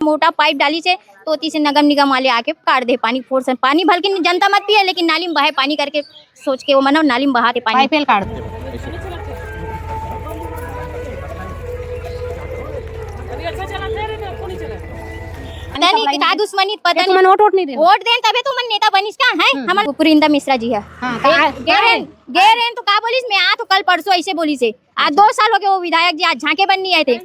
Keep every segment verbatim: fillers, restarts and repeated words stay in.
मोटा pipe Dallas हे, तो ओती से नगर निगम वाले आके काट दे पानी, फोर्स से। पानी भलकिन जनता मत पिए, लेकिन नाली में बहे पानी करके सोच के वो मन नाली में बहाथे पानी। पाइप ल काट दे। पता नहीं का दुश्मनी, पता नहीं। वोट, वोट नहीं दे। वोट देन तबे तो मन नेता बनिस का है। हम्म। हमन पुरिंदा मिश्रा जी है। हाँ, गे रेन, गे रेन तो का बोलिस, मैं आ तो कल परसों ऐसे बोलिस हे। आज दो साल हो गए वो विधायक जी आज झांके बन नहीं आए थे।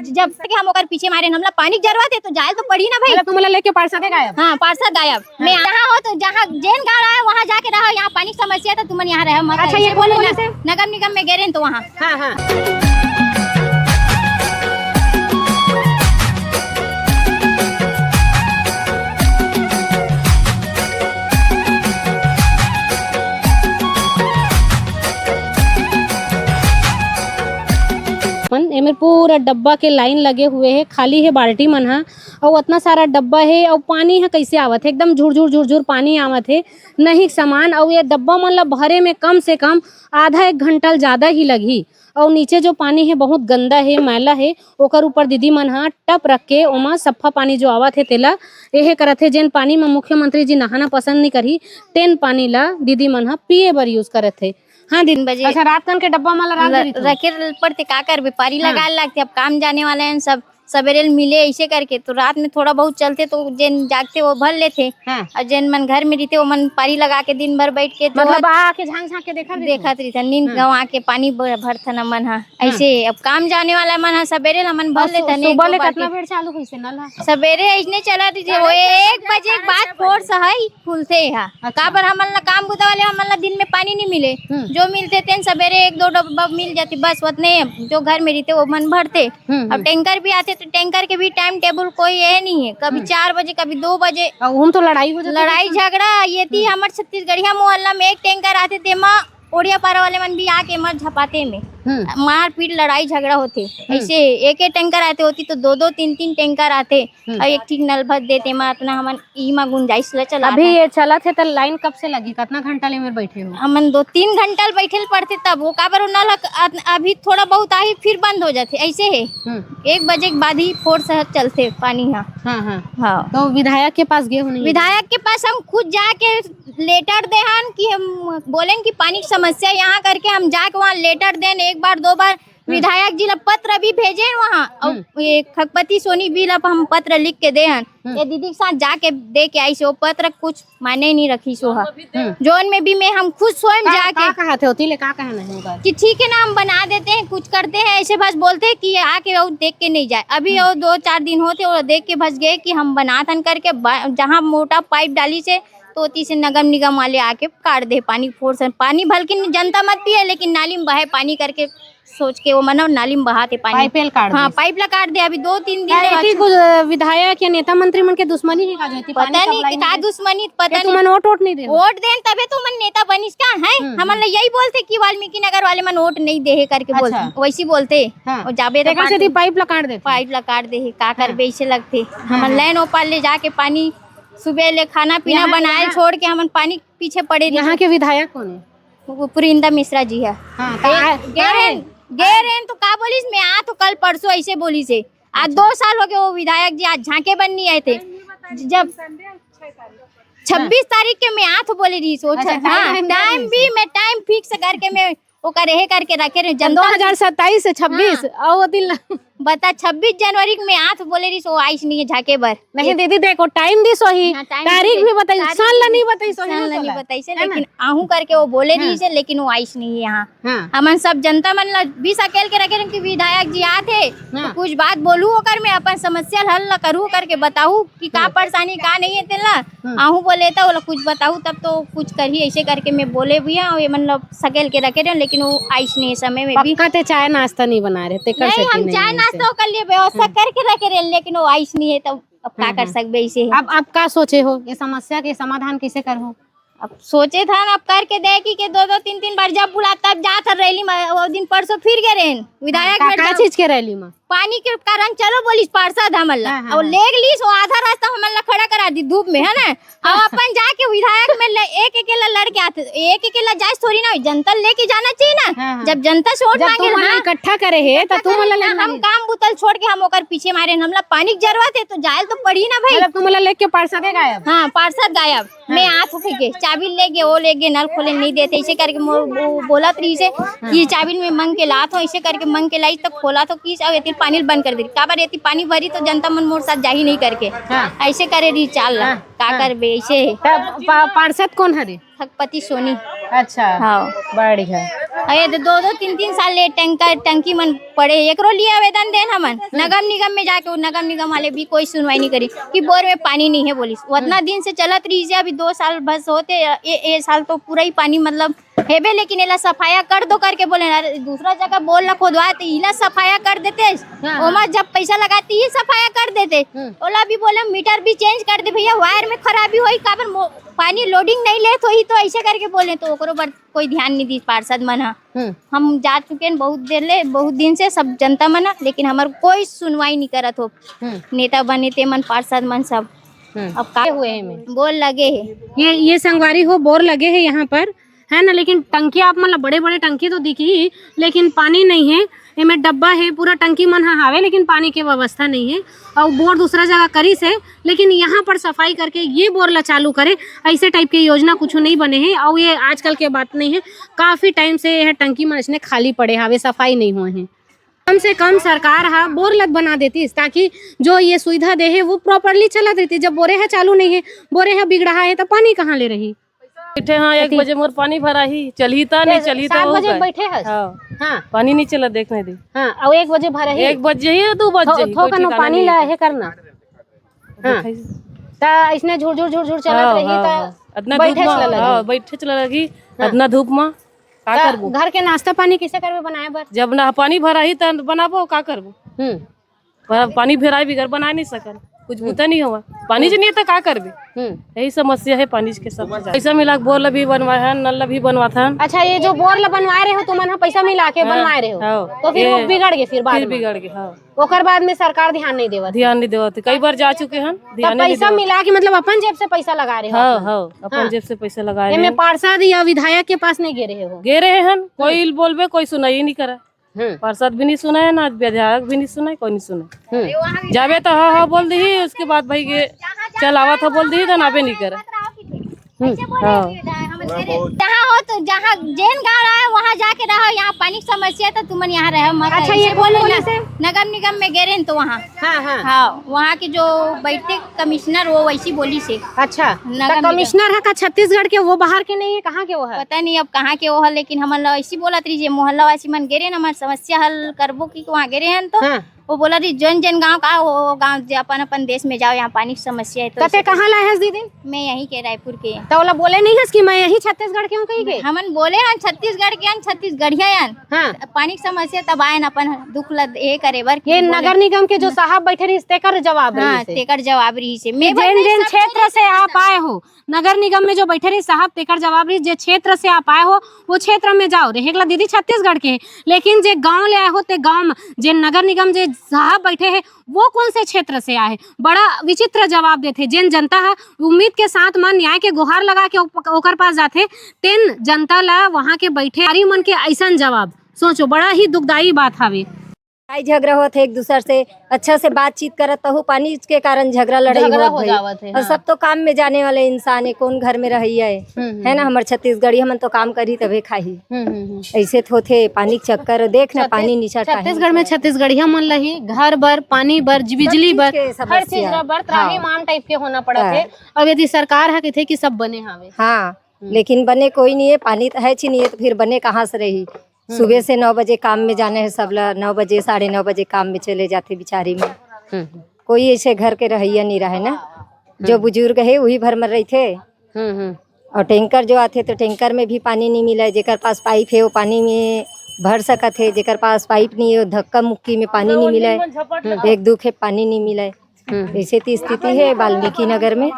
जब तक हम ओकर पीछे मारे, हमला पानी जरूरत है तो जाए तो पड़ी ना भाई। मतलब तुमला लेके पार्षद गायब? हाँ, पार्षद गायब। हाँ। मैं यहाँ हो तो जहाँ जेन गाँव आए वहाँ जाके रहो, यहाँ पानी की समस्या तो तुमन यहाँ रहो मत। अच्छा, ये कौन बोले से? नगर निगम में गे रेन तो वहाँ। हाँ, हाँ। मन एमेर पूरा डब्बा के लाइन लगे हुए हे, खाली हे बाल्टी मन ह, अउ अतना सारा डब्बा हे, अउ पानी ह कइसे आवत हे, एकदम झुरझुर झुरझुर पानी आवत हे, नहीं समान, अउ ये डब्बा मन ल भरे में कम से कम आधा एक घंटा ल ज्यादा ही लगही। अउ नीचे जो पानी हे बहुत गंदा हे, मैला हे, ओकर ऊपर दीदी मन ह टप रख के ओमा सफ्फा पानी जो आवत हे तेला एहे करत हे, जेन पानी म मुख्यमंत्री जी नहाना पसंद नहीं करही, तेन पानी ला दीदी मन ह पिए बर use करत हे। हाँ दीदी। तीन बजे। अच्छा, रात कन के डब्बा मन ला राख ल-, देरी तू? रखे ल पड़थे, का करबे, पारी हाँ। लगाए ल लागथे। अब काम जाने वाला है सब, सबेरे ल मिले ऐसे करके, तो रात में थोड़ा बहुत चलथे, तो जेन जागथे वो भर लेथे। हाँ। और जेन मन घर में रहिथे, वो मन पारी लगा के दिन भर बैठ के तो मतलब आके झांक झांक के देखत रहिथे। देखत रहिथे, नींद हाँ। गंवा के पानी ब-, भरथन मन ह। हाँ। ऐसे अब काम जाने वाला मन ह सबेरे ल हमन भर और सु-, लेथन, एक सुबह दो ले बाल्टी। कितना बेर चालू होइसे नल ह? सबेरे ऐसने चलत रहिथे, वो एक बजे के बाद फोर्स है। खुलथे हा। अच्छा। काबर हमन ला काम बुता वाले हमन ला दिन में पानी नहीं मिले, हम्म। जो मिलथे तेन सबेरे एक दो डब्बा मिल जाथे, बस ओतने जो घर में रहिथे वो मन भरथे। हम्म, अब हम्म। टैंकर भी आथे तो टैंकर के भी टाइम टेबल कोई ये नहीं है, कभी हम्म। चार बजे, कभी दो बजे। अउ उन तो लड़ाई हो जाथे लड़ाई ना? झगड़ा ये थी हम्म। हमर छत्तीसगढ़िया मोहल्ला में एक टैंकर आथे, तेमा ओड़िया पारा वाले मन भी आके मर झपाथे में, हम्म। मारपीट लड़ाई झगड़ा होथे। हम्म। ऐसे एक एक टैंकर आथे, होती तो दो दो तीन तीन टैंकर आथे। हम्म। अउ एक ठीक नल भर देते मा अतना हमन ई मा गुंजाइश ल चला अभी था। ये चलत हे त लाइन कब से लगी? कितना घंटा ले मेर बैठे हो? हमन दो तीन घंटा ल बैठे ल पड़थे तब वो काबर वो नल ह अत-, अभी थोड़ा बहुत आही फिर बंद हो जाथे, ऐसे हे। हम्म। एक बजे के बाद ही फोर्स ह चलथे पानी ह। हाँ, हाँ। हाँ। तो विधायक के पास गए हो नहीं? विधायक के पास हम खुद जाके लेटर दे हन कि हम बोलेन कि पानी की समस्या यहाँ करके हम जाके वहाँ लेटर देन एक बार दो बार। हम्म। विधायक जी ला पत्र भी भेजे हन वहाँ, अउ हम्म। ये खगपति सोनी भी ला हम पत्र लिख के दे हन। हम्म। ये दीदी के साथ जाके दे के आइस हे, वो पत्र कुछ माने नहीं रखिस हे। हम्म। जोन में भी मैं हम खुद स्वयं का, जाके का कहा थे होती ले, का कहना है उनका? कि ठीक है ना, हम बना देते हैं, कुछ करते हैं, ऐसे बस बोलते हैं कि आके वो देख के नहीं जाए। अभी हम्म। वो दो चार दिन होते, वो देख के बस गए कि हम बनाथन करके बा-, जहाँ मोटा पाइप डालिस हे, तो ओती से नगर निगम वाले आके काट दे पानी, फोर्स पानी, भलकिन जनता मत पिए, लेकिन नाली में बहे पानी करके सोच के वो मन नाली में बहाथे पानी। पाइप ल काट हाँ, दे। पाइप ला काट दे। अभी दो तीन दिन का ले एती बस कुछ विधायक या नेता मंत्री मन के दुश्मनी हे का, जो एती पानी पता नहीं सप्लाई का नहीं दे? दुश्मनी, पता ये नहीं। तुमन वोट, वोट नहीं देना? वोट देन तबे तो मन नेता बनिस का है। हम्म, हमन हम्म। ला यही बोलथे कि वाल्मीकि नगर वाले मन वोट नहीं दे हे करके बोलथे, अच्छा। वैसी बोलथे। हाँ। और जाबे तो तेकर पानी सेती पाइप ला काट देथे। पाइप ला काट दे हे, का हाँ। करबे, ऐसे लगथे। हाँ, हमन हाँ। लाइन ओ पार ले जाके पानी सुबह ले खाना पीना यहाँ, बनाए यहाँ छोड़ के हमन पानी पीछे पड़े रहिथन। यहाँ के विधायक कौन है? वो पुरिंदा मिश्रा जी है। हाँ, ए, का है, गे का है? रेन, गे रेन तो का बोलिस, मैं आ तो कल परसों ऐसे बोलिस हे। आज अच्छा। दो साल हो गए वो विधायक जी आज झांके बन नहीं आए थे। जब छब्बीस तारीख के मैं आ तो बोले रहिस, वो अच्छा, छ-, टाइम, हाँ, टाइम टाइम रहिस। भी मैं टाइम फिक्स करके मैं ओकर एहे करके रखे रहे, जनता दो हज़ार सत्ताईस से छब्बीस, हाँ। अउ वो दिन ल- बता, छब्बीस जनवरी के मैं आ तो बोले रहिस, वो आइस नहीं है झांके बर। नहीं ये दीदी, देखो, टाइम दिस होही, हाँ, टाइम तारीख दिस भी बताई, तारीख सन ला भी नहीं बताई, सन ला नहीं बताई से, है ना? लेकिन आहू करके वो बोले हाँ। रहिस हे, लेकिन वो आइस नहीं है यहाँ। हाँ। हमन सब जनता मन ला भी सकेल के रखे रहे कि विधायक जी आथे, हाँ। तो कुछ बात बोलू ओकर में, अपन समस्या ल हल ला करू करके बताऊ कि का हाँ। परेशानी का नहीं है तेला। हम्म। आहू बोले त ओला कुछ बताऊ, तब तो कुछ करही, ऐसे करके मैं बोले भी हूँ, ये मन ला सकेल के रखे रहे, लेकिन वो आइस नहीं है समय में भी। पक्का ते चाय नाश्ता नहीं बना रहे, तेकर नहीं, सेती हम नहीं चाय आइस नाश्ता हे। ओकर लिए व्यवस्था हम्म। करके रखे रहे, लेकिन वो आइस नहीं है, तब अब का हाँ, कर हाँ। सकबे ऐसे है। अब, अब का सोचे हो, ये समस्या के समाधान कैसे करहो? अब सोचे था ना, अब करके देखी के दो दो तीन तीन बार जब बुला तब जात हर रैली में, वो दिन परसों फिर गए रहे विधायक हाँ, का, मेरे का जब चीज के रैली में? पानी के कारण चलो बोलिस पार्षद हमन ला, हाँ, हाँ, और हाँ। लेग लीस, वो आधा रास्ता हमन ला खड़ा करा दी धूप में, है ना? और अपन जाके विधायक में ले, एक एक ला लड़ के आते, एक एक ला जाइस थोड़ी ना होई, जनता लेके जाना चाहिए ना। हाँ, हाँ। जब जनता से वोट जब मांगे तुम ना, मन ला इकट्ठा करे हे, तो इकट्ठा तुम मन ला करे लेना, हम लेंगे। काम बुतल छोड़ के हम ओकर पीछे मारे, हमला पानी के जरूरत है, तो जाए तो पड़ी ना भाई। मतलब तुम मन ला लेके पार्षदे गायब? हाँ, पार्षद गायब। हाँ। मैं आत होके चाबी ले गे, वो ले गे, नल खोले नहीं देते, ऐसे करके मो-, वो बोलत रही से कि चाबी में मांग के लात हो, ऐसे करके मांग के लाई, तब खोला तो किस, अब एती पानी बंद कर दे, काबर एती पानी भरी तो जनता मन मोर साथ जाही नहीं करके। हाँ। ऐसे करे रही चाल ला, हाँ, का हाँ। करबे, ऐसे है। तब पा-, पार्षद कौन हरे? खगपति सोनी। अच्छा। हाँ। बढ़िया। अरे तो दो दो तीन तीन साल ले टंका, टंकी मन पड़े, एकरो लिए आवेदन देन हमन। नगम निगम में जाके, वो नगम निगम वाले भी कोई सुनवाई नहीं करी कि बोर में पानी नहीं है बोलिस। उतना दिन से चलत रही से, अभी दो साल बस होते, ए, ए साल तो पूरा ही पानी मतलब हेबे, लेकिन एला सफाया कर दो करके बोले। अरे दूसरा जगह बोर ला खोदवा तो इला सफाया कर देते। हाँ, ओमा हाँ। जब पैसा लगाते ही सफाया कर देते। हम्म। ओला भी बोले मीटर भी चेंज कर दे भैया, वायर में खराबी होई, काबर मो-, पानी लोडिंग नहीं लेत होही तो ऐसे करके बोले, तो ओकरो बर कोई ध्यान नहीं दी पार्षद मन ह। हम्म। हम जा चुके हैं बहुत देर ले, बहुत दिन से सब जनता मन ह, लेकिन हमर कोई सुनवाई नहीं करत हो। हम्म। नेता बने ते मन, पार्षद मन सब। हम्म। अब का हुए एमे? बोर लगे है। ये, ये संगवारी हो, बोर लगे है यहाँ पर, है ना, लेकिन टंकी आप मन ला बड़े-बड़े टंकी तो दिखही, लेकिन पानी नहीं है। एमे डब्बा है, पूरा टंकी मन ह हावे, लेकिन पानी के व्यवस्था नहीं है। और बोर दूसरा जगह करिस है, लेकिन यहाँ पर सफाई करके ये बोर ला चालू करे, ऐसे टाइप के योजना कुछ नहीं बने हैं। और ये आजकल के बात नहीं है, काफी टाइम से यह टंकी मन इसने खाली पड़े हावे, सफाई नहीं हुए हैं। कम से कम सरकार हा बोर लग बना देतीस, ताकि जो ये सुविधा दे है वो प्रॉपरली चलत रहती। जब बोरे है चालू नहीं है, बोरे है बिगड़हा है, तो पानी कहाँ ले रही? बैठे हाँ, एक बजे मोर पानी भराही, चलही ता नहीं चलही ता सात बजे बैठे हस? हाँ। हाँ। पानी नहीं चला, देखने दे। हाँ, और एक बजे भराही? एक बजे ही, दो बजे थो-, ही, थोकन कोई ठिकाना पानी नहीं ला है। है करना। हाँ। देखा ही। ता इसने झुरझुर झुरझुर चलत हाँ, रही हाँ, ता हाँ। अतना बैठे धूप मा, चला लगी। हाँ, बैठे चला लगी। हाँ। अतना धूप मा का ता करबो? घर के नाश्ता पानी किसे करबे बनाए बर? जब ना पानी भराही त बनाबो, का करबो? हम्म। पर अब पानी भराए बिगर बना नहीं सकन, कुछ हम्म। बुता नहीं हुआ। पानी हम्म। जे नहीं है तो का करबे? हम्म। यही समस्या है पानी के सब। पैसा मिला के बोर ला भी बनवाए हन, नल ला भी बनवाथन। अच्छा, ये जो बोर ला बनवाए रहे हो, तुमन ह पैसा मिला के हाँ, बनवाए रहे हो, हाँ। तो फिर वो ये बिगड़ गए फिर बाद फिर में? बिगड़ गए, हाँ। ओकर बाद में सरकार ध्यान नहीं देवत? ध्यान नहीं देवत। कई बार जा चुके हन, तब ध्यान नहीं पैसा देवत। मिला के मतलब अपन जेब से पैसा लगा रहे हो हाँ, अपन? हाँ, अपन हाँ। जेब से पैसा लगा रहे एमे हैं। पार्षद या विधायक के पास नहीं गे रहे हो? गे रहे हन, कोई बोलबे, कोई सुनाई नहीं करा। हम्म। पार्षद भी नहीं सुना है, ना विधायक भी नहीं सुना है, कोई नहीं सुना है। हम्म। जाबे तो हाँ, हाँ बोल दी, उसके बाद भाई ये चल आवत हो बोल दी, तो ना भी नहीं करा। हम्म। हाँ। जहाँ हो तो जहाँ जेन गाँव रहा है, वहाँ जाके रहो। यहाँ पानी की समस्या है तो तुमन यहाँ रहो मत। अच्छा, ये ऐसे कौन बोले बोले ना, से? नगर निगम में गे रहे हैं तो वहाँ। हाँ, हाँ। हाँ, वहाँ के जो बैठते कमिश्नर, वो वैसी बोली से। अच्छा, नगर तो निगम। कमिश्नर है का छत्तीसगढ़ के, वो बाहर के नहीं है, कहाँ के वो है? पता नहीं अब कहाँ के वो है, लेकिन हमन ला ऐसी बोलत रही जे मोहल्ला वासी मन गे रहे हैं, हमार समस्या हल करबो कि वहाँ गे रहे हैं तो हाँ। वो बोला रही, जन जन गाँव का, वो गाँव जे अपन अपन देश में जाओ, यहाँ पानी की समस्या है तो तो ते ऐसे कहाँ लाए हस दीदी? मैं यहीं के, रायपुर के। तो ओला बोले नहीं हस कि मैं यही छत्तीसगढ़ के हूँ कहीं के? हमन बोले हन छत्तीसगढ़ के हन, छत्तीसगढ़िया हन। हाँ। पानी की समस्या तब आए न अपन दुख ल ये करे बर कि ये बोले। नगर निगम के जो साहब बैठे रहिस, तेकर जवाब हाँ, रहिस हे। तेकर जवाब रहिस हे। कि मैं जेन, जेन क्षेत्र से आप आए हो, नगर निगम में जो बैठे रहिस साहब, तेकर जवाब रहिस, जे क्षेत्र से आप आए हो, वो क्षेत्र में जाओ। रहे ला दीदी छत्तीसगढ़ के, लेकिन जे गांव ले आए हो, ते गांव में, जे नगर निगम जे साहब बैठे हैं, वो कौन से क्षेत्र से आए? बड़ा विचित्र जवाब देथे। जेन जनता ह उम्मीद के साथ म न्याय के गुहार लगा के ओप-, ओकर पास जाथे, तेन जनता ला वहां के बैठे अधिकारी मन के ऐसन जवाब, सोचो, बड़ा ही दुखदाई बात हावे। लड़ाई झगड़ा होत है एक दूसर से, अच्छा से बातचीत करत, तहु पानी के कारण झगड़ा लड़ाई झगड़ा होत हो भाई। जावत है, और हाँ। सब तो काम में जाने वाले इंसान है, कौन घर में रहैया है, हम्म, हम्म, है ना? हम्म। हमर छत्तीसगढ़ी, हमन तो काम करही तभे खाही। हम्म, हम्म, हम्म। ऐसे तो होथे पानी के चक्कर, देख ना छत्तीस-, पानी निचर काहे छत्तीसगढ़ में निकलत। छत्तीसगढ़िया मन ला ही घर बर, पानी बर, बिजली सब चीज बर, के हर समस्या चीज है। बर त्राही हाँ। माम टाइप के होना पड़त हाँ। है। अब यदि सरकार ह कहिथे कि सब बने हावे। हाँ, हम्म। लेकिन बने कोई नहीं है, पानी तो है ची नहीं है, तो फिर बने कहाँ से रही? हम्म। सुबह से नौ बजे काम में जाने हैं सब ला, नौ बजे, साढ़े नौ बजे काम में चले जाते बिचारी में। हम्म। कोई ऐसे घर के रहैया नहीं रहे ना, जो हम्म। बुजुर्ग है वही भर में रहते। हम्म, हम्म। और टैंकर जो आथे तो टैंकर में भी पानी नहीं मिले, जेकर पास पाइप है वो पानी में भर सकत है, जेकर पास पाइप नहीं है वो धक्का मुक्की में पानी नहीं मिले। हम्म। एक दुख है पानी नहीं मिले। हम्म। ऐसे तो स्थिति है वाल्मीकि नगर में।